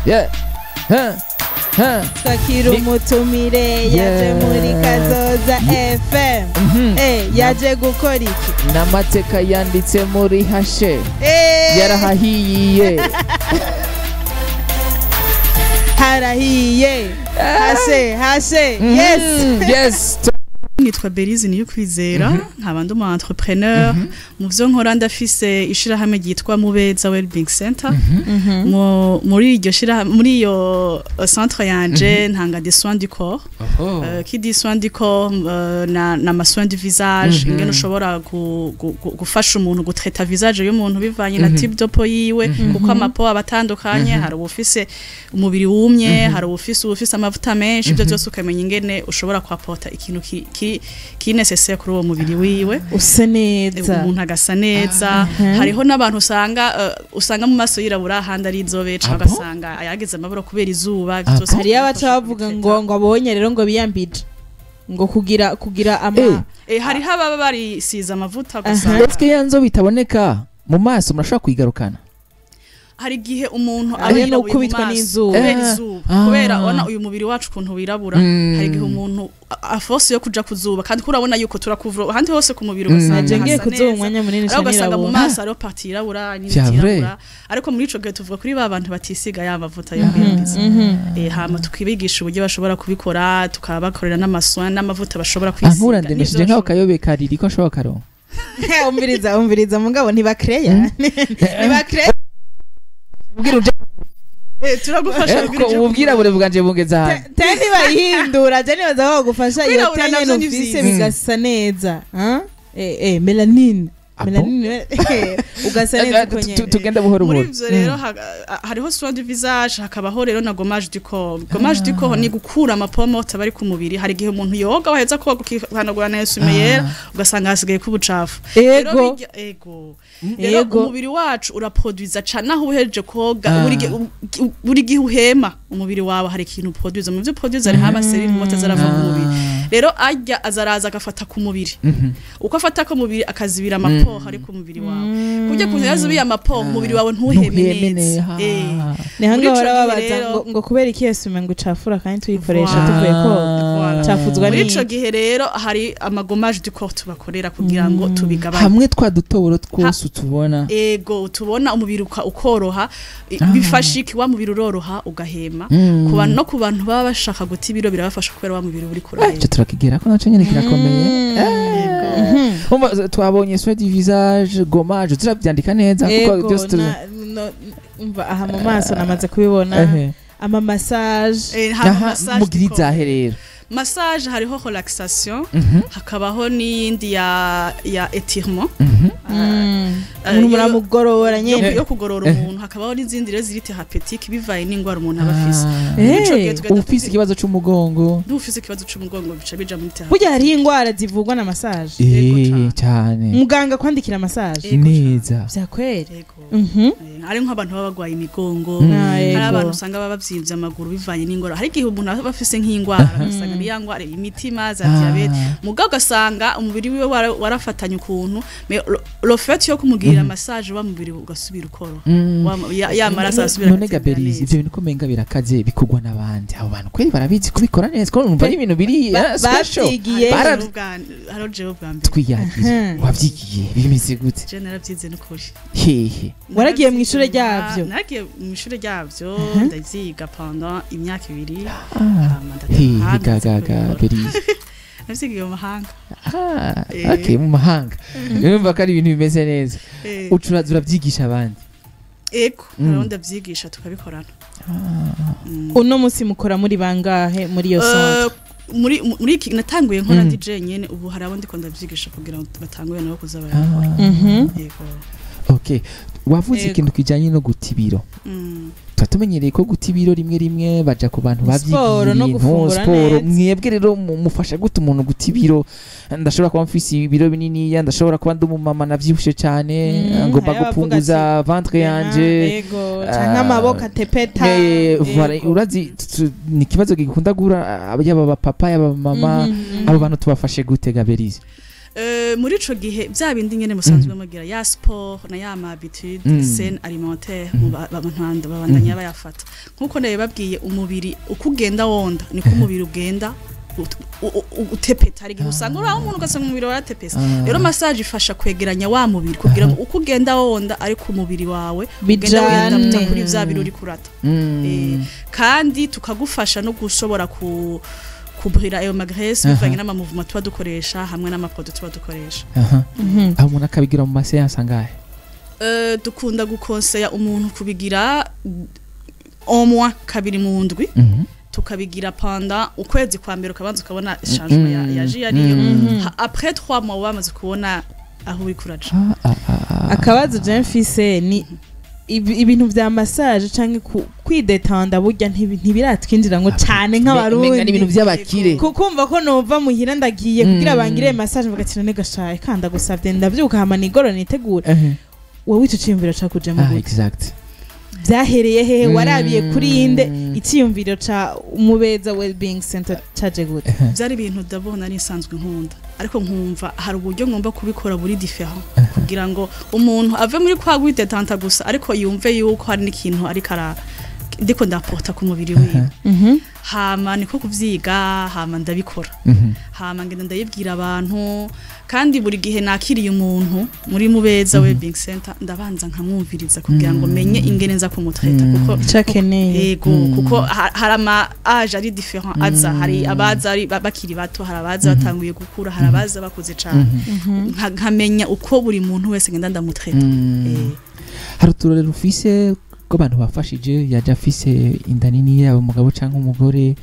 Yeah. Huh. Huh. Twakira umutumire yaje muri Kazoza FM. Yaje gukora iki? N'amateka yanditse muri hashe. Yarahahiye. Harahiye. Hashe, hashe. Yes. Yes. Nitwa Berize Niyokwizera, nkaba ndi umu entrepreneur. Mu vyo nkora, ndafise ishirahamwe ryitwa Mubeza Wellbeing Center. Muri iryo shirahamwe, muri iyo centre yanje, ntanga des soins du corps. Qui dit soins du corps, na ma soins du visage, ingene ushobora gufasha umuntu gutraita visage y'umuntu bivanye na type de peau yiwe, kuko ama peau aba atandukanye. Hari uwufise umubiri wumye, hari uwufise amavuta menshi. Ibyo byose ukamenya ingene ushobora kuapporta ikintu ki nécessaire kuri uwo mubiri wiwe. Usa neza. Umuntu agasa neza. Hariho n'abantu usanga mu maso yirabura, ahandi ari inzobe, canke Ah bon? ugasanga yagize amabara kubera izuba. Ah bon? Vyose Hariyo abaca bavuga ngo abonye rero ngo biyambije ngo kugira ama Hariho ababa barisize amavuta gusa. Est-ce ya nzobe itaboneka mu maso murashobora kuyigarukana? Hari igihe umuntu aba Hariyo yirabuye mu n'ukubitwa maso n'izuba. kubera izuba, kubera ubona uyu mubiri wacu ukuntu wirabura. Hari igihe umuntu à force yo kuja kuzuba, kandi ko urabona yuko turakuvura ahandi hose ku mubiri, ugasanga Naje ngiye hasa kuzuba neza. umwanya munini Ariko ugasanga mu cyane. maso hariho partie yirabura n'indi Vya vrai? yirabura. Ariko muri ico gihe tuvuga kuri ba bantu batisiga ya mavuta yo kwiyambiza. Hama tukibigisha uburyo bashobora kubikora, tukabakorera n'ama soins n'amavuta bashobora kwisiga. Nkurandemesheje n'ivyo nkaho bashobora- kayobe kariri ko nshobora karonka. Umviriza, umviriza, mugabo ntibakreya, ntibakreya. Ubwira uje. Turagufasha kugira Ko ivyo ubwirabure bwanje bungeze ahantu. Te ntibayihindura, je nibaza ko bagufasha iyo Kwirabura te navyo nyene ni ufise vyiza. bigasa neza. Ah? Mélanine. Ah bon? Mélanine, ugasa neza uko nyene. Tugenda buhoro Muri buhoro. ivyo rero hariho soin du visage, hakabaho rero na gommage du corps. Gommage du corps ni gukura ama peaux mortes aba ari ku mubiri. Hari igihe umuntu yoga, waheza koga, ukihanagura na essuie-main yera, ugasanga hasigaye kubucafu. Rero ego rero umubiri wacu uraproduiza cane aho uhejeje koga. Buri gihe uhema, umubiri wawe hari ikintu uproduiza. Mu byo uproduiza hariho ama cellules mortes zarava ku mubiri. Rero arya azaraza agafata ku mubiri. Uko afata ku mubiri, akazibira ama pores ari ku mubiri wawe. Kurya kuntu yazibiye ama pores, umubiri wawe ntuheme Ntuheme neza. neza. Ni hamwe Muri ico bahora gihe babaza ngo kubera iki essuie-main ngo icafura kandi tuyikoresha tuvuye koga? Voilà. Cafuzwa Muri ico n'iki? gihe rero hari ama gommage du corps tubakorera kugira ngo tubigabanye. Hamwe twa dutoboro twose utubona. Ego, tubona umubiri ukoroha. Bifasha iki? Wa mubiri uroroha, ugahema. Ku bantu no ku bantu baba bashaka guta ibiro, birabafasha kubera wa mubiri uri kurahema. Ico turakigera ko naco nyene kirakomeye. Umva, twabonye soin du visage, gommage, turavyandika neza kuko byose Umva, aha mu maso namaze kubibona. Ama massage. Hama Aha, massage mugira du corps. izahe rero? Massage hariho relaxation, hakabaho n'iyindi ya étirement. Umuntu muramugorora nyene. Yo kugorora umuntu. Hakabaho n'izindi rero ziri thérapeutique, bivaye n'ingwara umuntu aba afise. Muri ico gihe tugenda Ufise ikibazo c'umugongo. N'ufise ikibazo c'umugongo, bica bija muri thérapie. Burya hariho ingwara zivurwa na massage? Yego cane. Cyane. Muganga kwandikira massage? Yego. Neza. Vya kweri? Yego. Mhm. Ari nk'abantu baba bagwaye imigongo. Ah, Hari abantu usanga baba bavyimbye amaguru bivanye n'ingwara. Hari igihe umuntu aba afise nk'ingwara, ugasanga ni ya ngwara imitima, za diabète, mugabo ugasanga umubiri wiwe warafatanye ukuntu. Mais le fait yo kumugirira massage, wa mubiri ugasubira ukoroha. Ya maraso asubira None agatembera Gaberizi, neza. ivyo bintu ko menga birakaze, bikorwa n'abandi, abo bantu kweri barabizi kubikora neza? Ko numva ari ibintu biri special. Bavyigiye. Hariho jewe bwa mbere. Twiyagire. Wavyigiye bimeze gute? Je naravyize n'ukuri. Hehe? Waragiye mw'ishure ryavyo? Naragiye mw'ishure ryavyo, ndavyiga pendant imyaka 2. Ah, Hama hehe? ndataha, Ga ndaza ga ga kubikora. Berizi? Navyigiye mu mahanga. Ah, okay, mu mahanga. Urumva ko ari ibintu bimeze neza. Ucuraza urabyigisha abandi? Ego, hariho ndavyigisha, tukabikorana. Uno musi mukora muri bangahe muri iyo centre? Muri iki natanguye nkora ndi jenyene. Ubu hari abo ndiko ndavyigisha kugira ngo batanguye nabo kuza barabikora. Yego. Okay, wavuze ikintu kijanye no guta ibiro. Tuba tumenyereye ko guta ibiro rimwe rimwe baja ku bantu bavyigiye Siporo no ibintu, gufungura siporo. neza. Mwebwe rero mufasha gute umuntu guta ibiro? Ndashobora kuba mfise ibiro bininiya, ndashobora kuba ndi umumama navyibushe cane, ngomba Hariho abavuga gupunguza ventre yanje. Ego, canke amaboko atepeta. Voilà, urazi ni ikibazo gikunda guhura, yaba abapapa, yaba abamama. Abo bantu tubafashe gute, Gaberize? Muri ico gihe, bya bindi nyene musanzwe mugira, ya sport na ya ma habitude saine alimentaire, mu abantu babandanya bayafata nkuko nabibabwiye. Umubiri uko ugenda wonda niko umubiri ugenda utepeta. Hari igihe usanga uri aho umuntu, ugasanga umubiri waratepese. Rero massage ifasha kwegeranya wa mubiri kugira ngo uko ugenda wonda ariko umubiri wawe ugenda Bijane. wiyadapta kuri vya biro uri kurata. Kandi tukagufasha no gushobora ku kubrira ayo ma graisses bivanye n'ama mouvement tuba dukoresha hamwe n'ama produit tuba dukoresha. Aho umuntu akabigira mu ma séances angahe? Dukunda gukonseya umuntu kubigira au moins kabiri mu ndwi, tukabigira pendant ukwezi kwa mbere, ukabanza ukabona changement yaje yariyo. Après 3 mois wamaze kubona aho uri kuraja. Akabazo je mfise ni ibintu vya massage canke kwidetanda burya ntibiratwinjira ngo cane Umenga ni ibintu nk'Abarundi. vy'abakire. Kumva ko nova muhira ndagiye kugira bangire massage, mvuga ati: "None gashaye kanda gusavye ndavyuka hama nigoro nitegura." Wowe ico ciyumviro cakujemo gute? Vyahereye hehe? Warabiye kuri inde? Iciyumviro ca Umubeza Wellbeing Center caje gute? Byari ibintu ndabona ari nsanzwe nkunda, ariko nkumva hari uburyo ngomba kubikora buri différent kugira ngo umuntu ave muri kwa kwidetanta gusa, ariko yumve yuko hari n'ikintu ariko ara ndiko ndapota ku mubiri wiwe. Hama niko kuvyiga, hama ndabikora, hama ngenda ndayibwira abantu. Kandi buri gihe nakiriye umuntu muri Mubeza Wellbeing Center, ndabanza nkamwumviriza kugira ngo menye ingene nza kumutreta, kuko Ico akeneye. Yego, kuko hari ama âge ari différent aza, hari abaza ari bakiri bato, hari abaza batanguye gukura, hari abaza bakuze cane. Nkamenya uko buri muntu wese ngenda ndamutreta. Hari uturorero ufise ko abantu bafashije, yaje afise inda nini, yaba umugabo cyangwa umugore,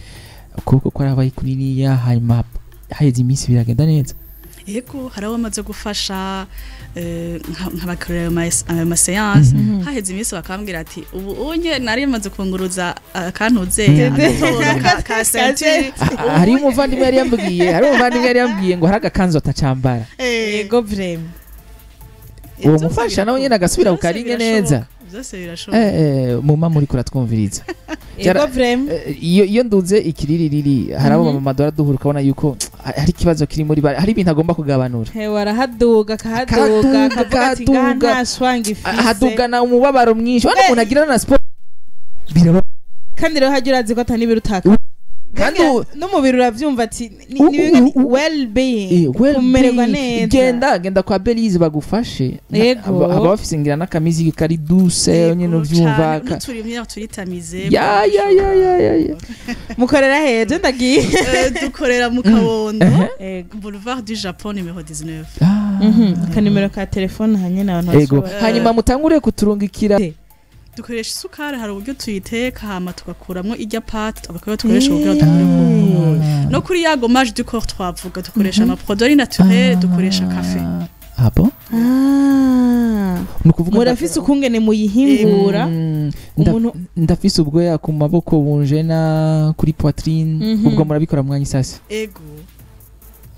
ukuboko kwarabaye kuniniya, hanyuma haheze iminsi biragenda neza? Yego, hari abo bamaze gufasha, nkabakorera ayo ma séances, haheze iminsi bakambwira ati: "Ubu unye nari maze kunguruza akantuze agatoboro ka ceinture." Hari umuvandimwe yari yambwiye ngo hari agakanzu atacambara. Yego, vraiment. Uwo mufasha nawe nyene agasubira ku karinge neza. Byose birashoboka. Muma muri kuratwumviriza. Yego, vraiment. Iyo nduze ikiriri, hari abo mama duhora duhura, ukabona yuko hari ikibazo kiri muri hari ibintu agomba kugabanura. Hewe, arahaduga, akahaduga, Akahaduga, akavuga ati: "Ngaha akahaduga. nta shwanga ifise." Ahadugana umubabaro mwinshi wenda umuntu agira na siporo biraba. Kandi rero hajya urazi ko atani utaka. Kandi n'umubiri uravyumva ati ni bimwe well being, well kumererwa being. neza. Genda kwa Belize bagufashe. Yego. Aba bafise ngira n'akamiziki kari douce nyene uvyumva n'uturimye turitamize. Ya ya ya ya ya ya. Mukorera heje? Ndagiye. Dukorera mu Kabondo, Yego. Boulevard du Japon numéro 19. Akanimero ka telefone hanyene abantu Ego. bashobora. Hanyuma mutangure kuturungikira. Dukoresha isukari, hari uburyo tuyiteka hama tugakuramwo irya pâte, tukaba dukoresha kugira dukore ku no kuri ya gommage du corps twavuga, dukoresha ama produits naturels, dukoresha café. Ah bon? Ah. Ni ukuvuga Murafise ukungene muyihingura? Umuntu Ndafise ubwoya ku maboko bunjena kuri poitrine. Ubwo murabikora mwanya isasi? Ego.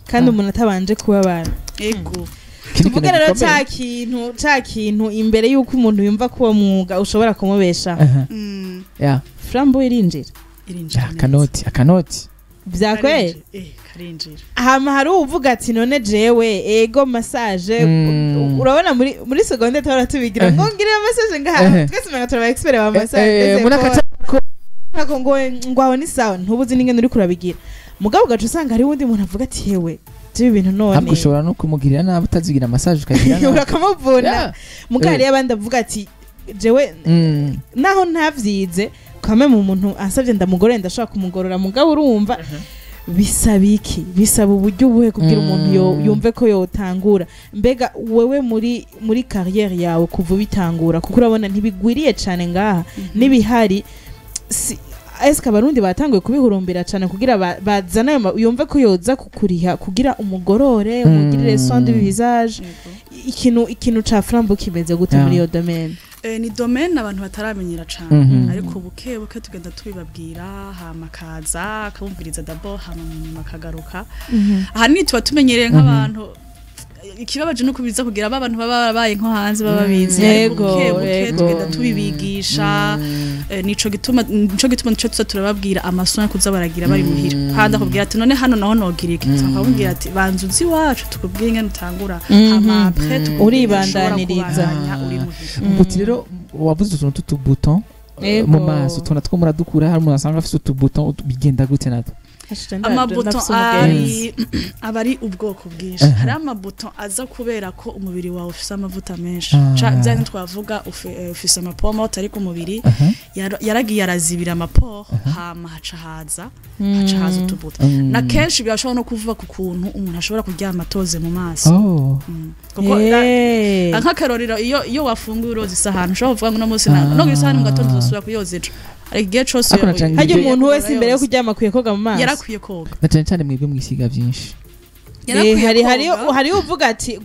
Kandi umuntu atabanje kubabara. Ego. Ikindi Tuvuge kintu rero gikomeye. ca kintu imbere y'uko umuntu yumva ko uwo mwuga ushobora kumubeshaho, frambo irinjira? Irinjira neza. Akanoti. Vyakweye? Karinjira. Karinjira. Hama hari uwuvuga ati: "None jewe ego massage." Urabona muri seconde tuhora tubigira ngo ngirira massage ngaha. Twese umenga turaba expert ba massage. Muri akaca Ako ngo aho ni sawa, ntubuzi n'ingene uriko urabigira, mugabo ugaca usanga hari uwundi muntu avuga ati: "Hewe, jewe ibintu none." Ahubwo ushobora no kumugirira nabi, utazigira massage ukagira nabi. Urakamuvuna. Mugabo hariyo abandi avuga ati: "Jewe naho ntavyize kame mu muntu ansavye ndamugorora, ndashobora kumugorora." Mugabo urumva bisaba iki? Bisaba uburyo ubuhe kugira umuntu yumve ko yotangura? Mbega wewe muri carrière yawe kuva ubitangura, kuko urabona ntibigwiriye cane ngaha, n'ibihari si eske Abarundi batanguye kubihurumbira cane kugira bazane ayo yumve ko yoza kukuriha kugira umugorore, umugirire soin du visage? Ego. Ikintu ca frambo kimeze gute muri iyo domaine? Ni domaine abantu bataramenyera cane, ariko buke buke tugenda tubibabwira, hama akaza akabumviriza d'abord, hama mu nyuma akagaruka. Ahanini tuba tumenyereye nk'abantu Ikibabaje nuko biza kugira aba bantu baba barabaye nko hanze baba babizi, ariko buke buke tugenda tubibigisha. Nico gituma nico tuza turababwira amasomo yo kuza baragira bari muhira. Kandi akubwira ati: "None hano naho nogira iki?" Tukababwira ati: "Banza uzi iwacu, tukubwire ingene utangura, hama après tukubwire ingene ushobora Uribandaniriza. kubandanya uri muhira." Uti rero wavuze utuntu tw'utubuton mu maso, tubona two muradukura. Hari umuntu asanga afise utubuton, bigenda gute natwo? Amabuto ari aba ari ubwoko bwinshi. Hari amabuto aza kubera ko umubiri wawe ufise amavuta menshi. Bya twavuga ufise amapores mortes, ariko umubiri yaragiye arazibira amapores, hama haca haza utubuto. Na kenshi birashobora no kuvuga ku kuntu umuntu ashobora kuryama atoze mu maso. Kuko nk'akarorero, iyo wafunguye uroza isahani, ushobora kuvuga ngo uno munsi no isahani mu gatondo uzosubira kuyoza ejo, ariko igihe cose Ariko na Harya umuntu wese imbere yo kuryama akwiye koga mu maso? Yarakwiye koga. Na cyane cyane mwebwe mwisiga byinshi. Yarakwiye Hari koga. Hari uvuga ati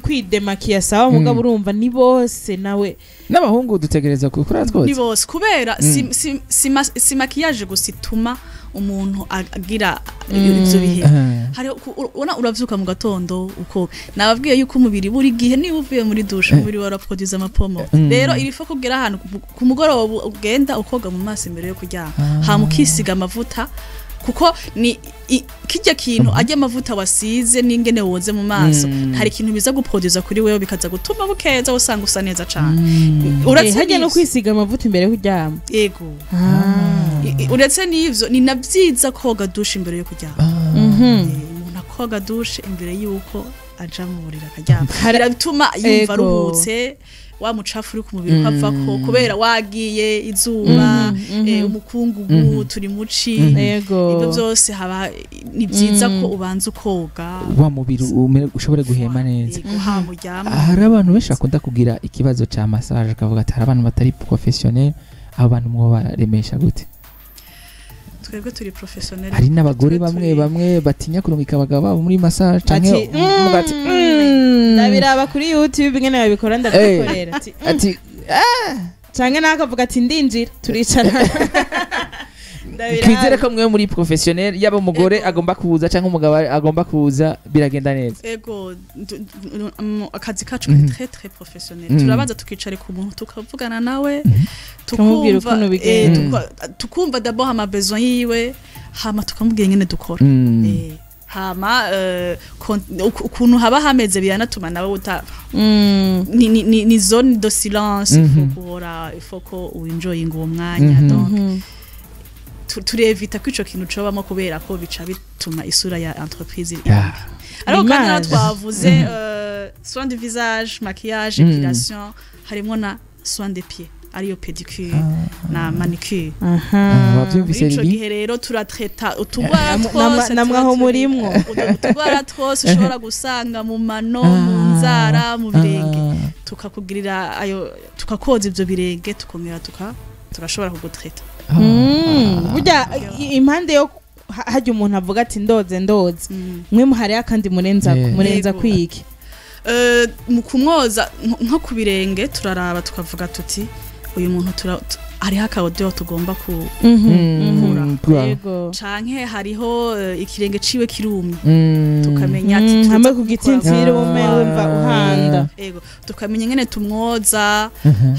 kwidemakiya sawa, mugabo urumva ni bose nawe. N'abahungu dutegereza gukora Ni twose. bose, kubera si maquillage gusa ituma umuntu agira ivyo bihe. Hari ubona uravyuka mu gatondo, uko nababwiye yuko umubiri buri gihe niba uvuye muri douche, umubiri wawe uraproduza amapomos. Rero il faut kugera ahantu ku mugoroba ugenda ukoga mu maso imbere yo kuryama, hama ukisiga amavuta, kuko ni kijya kintu ajya amavuta wasize n'ingene woze mu maso, hari ikintu biza guproduza kuri wewe, bikaza gutuma bukeza usanga usa neza cane. Uretse Harya no n'ivyo- kwisiga amavuta imbere yo kuryama? Yego. Uretse n'ivyo, ni na vyiza koga douche imbere yo kuryama. Umuntu akoga douche imbere y'uko aja mu buriri akaryama, biratuma yumva aruhutse, wa mucafu uri ku mubiri ukavako, kubera wagiye izuba, umukungugu, turi muci, ibyo byose haba ni byiza ko ubanza ukoga Wa mubiri ushobore guhema neza. Yego, hama uryama. Hari abantu benshi bakunda kugira ikibazo ca massage, akavuga ati hari abantu batari professionnel. Abo bantu mwo baremesha gute? Twebwe turi professionnel. Hari n'abagore Twe bamwe bamwe batinya kurungika abagabo babo muri massage canke Ati, muga ati, "Ndabiraba kuri YouTube ingene babikora, ndabyikorera." Ati, ati canke nawe akavuga ati: "Ndinjira turicara." Ndabiraba. Twizere ko mwe muri professionnel, yaba umugore agomba kuza canke umugabo agomba kuza, biragenda neza. Ego, akazi kacu kari très très professionnel. Turabanza tukicarika umuntu, tukavugana nawe, Tukamubwira tukumva ukuntu bigenda. Tukumva d'abord ama besoin yiwe, hama tukamubwira ingene dukora. Hama ukuntu haba hameze biranatuma nawe uta ni zone de silence. Il faut guhora, il faut ko uenjoyinga uwo mwanya. Donc turevita ko ico kintu cobamo, kubera ko bica bituma isura ya entreprise iba mbi. Ariko kandi naho Image. twavuze soin du visage, maquillage, épilation, harimo na soin des pieds, ariyo pédicure na manicure. Wavyumvise? Muri ico Lili? gihe rero turatreta utugwara twose Namwe aho tuba murimwo. Utugwara twose ushobora gusanga mu mano, mu nzara, mu birenge, tukakugirira ayo, tukakoza ivyo birenge, tukongera tugashobora kugutreta. Burya impande yo harya umuntu avuga ati: "Ndoze, ndoze," mwe muhariyo akandi murenza murenza kwiki? Mu kumwoza nko ku birenge, turaraba tukavuga tuti uyu muntu hariho akaodeur tugomba ku Kura. Canke hariho ikirenge ciwe kirumye, tukamenya ati tuza Hamwe ku kumukora gitsintsiri ume wumva uhanda. Ego, tukamenya ingene tumwoza,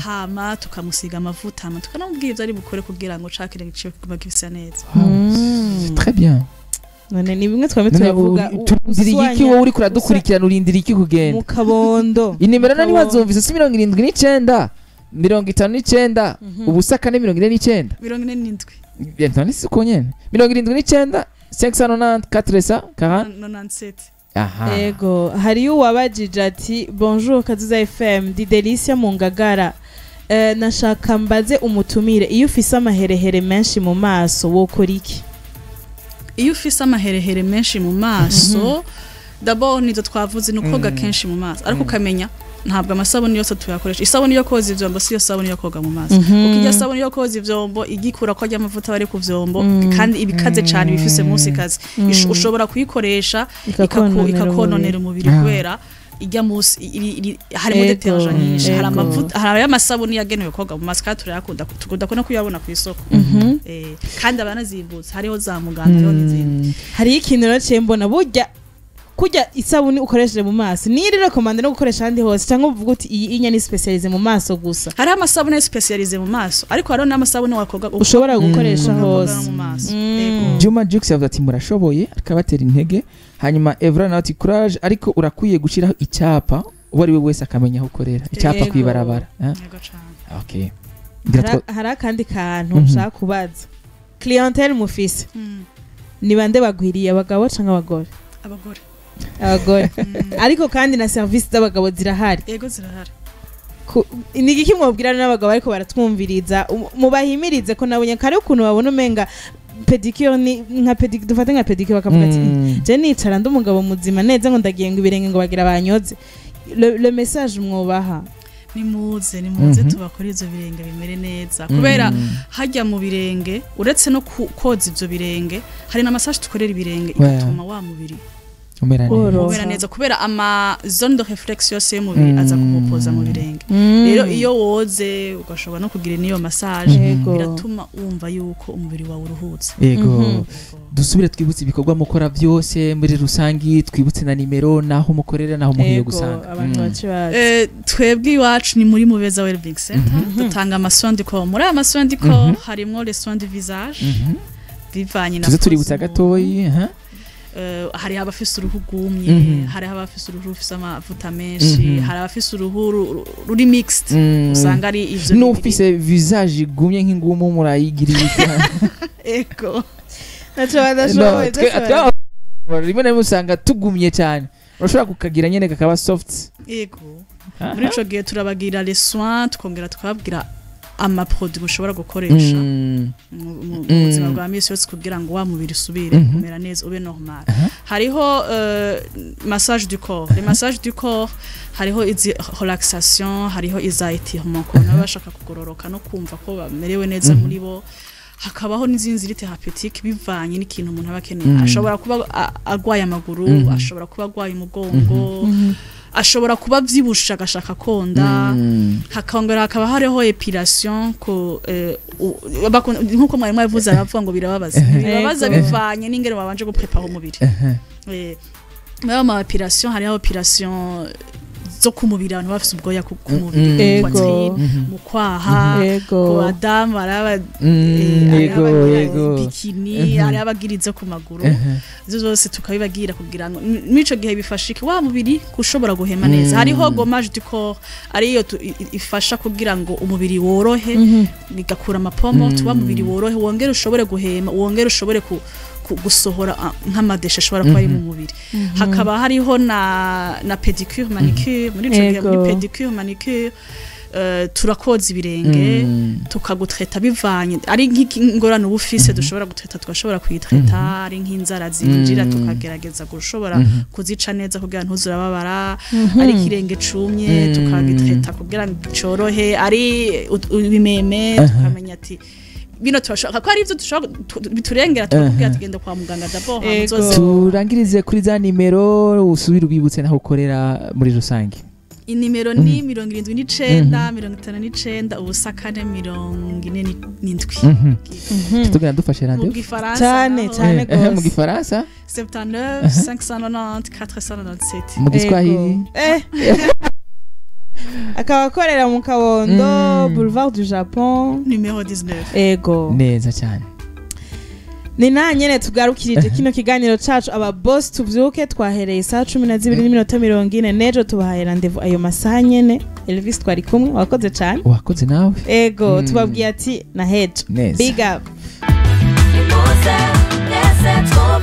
hama tukamusiga amavuta, hama tukanamubwira ivyo ari bukore kugira ngo ca kirenge ciwe kigume gisa neza. Wow, c'est très bien. None ni bimwe twame None turavuga turindiriye iki? uswanya Wowe uriko uradukurikirana, urindiriye iki kugenda? Mu kabondo. Inimero Mu nani? kabondo. Wazumvise? Si 79 59 ubusa 4 49? 47. None si uko nyene? 79 590 400 40. 97. Aha. Ego, hariyo uwabajije ati: "Bonjour Kazuza FM, ndi Delicia mu Ngagara. Nashaka mbaze umutumire, iyo ufise amaherehere menshi mu maso wokora iki?" Iyo ufise amaherehere menshi mu maso, d'abord nizo twavuze, ni ukoga kenshi mu maso, ariko ukamenya ntabwo amasabuni yose tuyakoresha. Isabuni yo koza ivyombo siyo sabuni yo koga mu maso, kuko irya sabuni yo koza ivyombo igikura ko amavuta bari ku vyombo, kandi ibikaze cane, bifise munsi ikaze. Ushobora kuyikoresha ikakononera ikakononera umubiri, kubera ijya munsi harimo détergent nyinshi, hari amavuta, hari amasabuni yagenewe koga mu maso, kandi turayakunda, tukunda no kuyabona ku isoko. Kandi abanazimbutse, hariho za muganga, hariho n'izindi. Hariyo ikintu rero ciye mbona burya Kurya isabuni ukoresheje mu maso ni iri recommandé no gukoresha ahandi hose, cyangwa uvuga uti iyi inya ni spécialisée mu maso gusa? Hariho amasabune spécialisé mu maso, ariko hariho n'amasabune wakoga ushobora gukoresha ukoga hose. no mu maso. Mm. Yego. Juma Jux yavuze ati murashoboye, akabatera intege. Hanyuma Evra nawe ati courage, ariko urakwiye gushyiraho icyapa, uwo ari we wese akamenya aho ukorera, icyapa kwibarabara, eh? Yego cane. Okay. Ngira Hari akandi kantu nshaka kubaza: clientèle mufise ni bande bagwiriye, abagabo canke abagore? Abagore. Abagore. Ariko kandi na service z'abagabo zirahari? Yego, zirahari. Ni igiki mwobwira n'abagabo ariko baratwumviriza, mubahimirize ko nabonye kare ukuntu babona umenga pédicure ni nka pédicure, dufate nka pédicure, bakavuga ati je nicara ndi umugabo muzima neza ngo ndagiye ngo ibirenge ngo bagira banyoze. Le message mwobaha? Nimuze, nimuze tubakore ivyo birenge bimere neza, kubera hajya mu birenge, uretse no koza ivyo birenge, hari na massage tukorera ibirenge igatuma wa mubiri umera neza. Woroha. Umera neza, kubera ama zone de réflexe yose y'umubiri aza kumupoza mu birenge. Rero iyo woze ugashobora no kugira n'iyo massage, biratuma wumva yuko umubiri wawe uruhutse. Yego. Dusubire twibutse ibikorwa mukora byose muri rusangi, twibutse na nimero, naho mukorera, naho muhiye gusanga. Abantu bace bazi. Twebwe iwacu ni muri Mubeza Wellbeing Center. Dutanga ama soins du corps. Muri aya ma soins du corps harimwo les soins du visage, bivanye na Tuze tuributsa peau z'umuntu. gatoyi, aha. Hariho abafise uruhu rwumye, hariho abafise uruhu rufise amavuta menshi, hari abafise uruhu ruri mixed, usanga ari ivyo bibiri. N'ufise visage igumye nk'ingumu murayigirira iki? Ego. Naco badashoboye. No, rimwe na rimwe usanga tugumye cyane, urashobora kukagira nyene kakaba soft. Ego, muri ico gihe turabagira les soins, tukongera tukababwira ama produits mushobora gukoresha mu buzima bwa misi yose kugira ngo wa mubiri usubire kumera neza, ube normal. Hariho massage du corps. Les massages du corps, hariho izi relaxation, hariho iza étirement ku bantu baba bashaka kugororoka no kumva ko bamerewe neza muri bo, hakabaho n'izindi ziri thérapeutique bivanye n'ikintu umuntu aba akeneye. Ashobora kuba agwaye amaguru, ashobora kuba agwaye umugongo, ashobora kuba avyibushe agashaka konda. Hakongera hakaba hariho épilation ko nkuko mwari mwabivuze, aravuga ngo birababaza. Birabaza bivanye n'ingene babanje guprepara umubiri. Muri ayo ma épilation hariho épilation zo ku mubiri, abantu bafise ubwoya ku mubiri, ku poitrine, mu kwaha, ku badamu baraba hariho abagira bikini, hariho abagira izo ku maguru. Izo zose tukabibagira kugira ngo mw'ico gihe bifasha iki wa mubiri gushobora guhema neza. Hariho gommage du corps, ariyo ifasha kugira ngo umubiri worohe, bigakura amapomo, tuba mubiri worohe, wongere ushobore guhema, wongere ushobore gusohora nk'ama déchets ashobora kuba ari mu mubiri. Hakaba hariho na pédicure manicure. Muri ico gihe muri pédicure manicure, turakoza ibirenge, tukagutreta bivanye ari nk'ingorane uba ufise, dushobora gutreta, tugashobora kuyitreta, ari nk'inzara zinjira, tukagerageza gushobora kuzica neza kugira ntuzurababara, ari ikirenge cumye, tukagitreta kugira ngo corohe, ari ibimeme, tukamenya ati bino turashaka ko ari ivyo dushobora biturengera, tukakubwira tugenda kwa muganga d'abord, hama uzoze. Turangirize kuri za nimero, usubire ubibutse naho ukorera muri rusange. Inimero ni 79 59 04 47. Tugenda dufashe Mu rendez-vous. gifaransa Cane, naho, cane Mu gose. gifaransa? 79 590 497. Mu giswahili? Akaba akorera mu Kabondo, Boulevard du Japon, numéro 19. Ego. Neza cyane. Ni na nyene tugarukirije kino kiganiro cacu aba boss tuvyuke. Twahereye isaha 12:40. Nejo tubahaye rendez-vous ayo masaha nyene. Elvis, twari kumwe, wakoze cane. Wakoze nawe. Ego. Tubabwiye ati na hejo. Neza. Big up. Nimuze mwese twubake.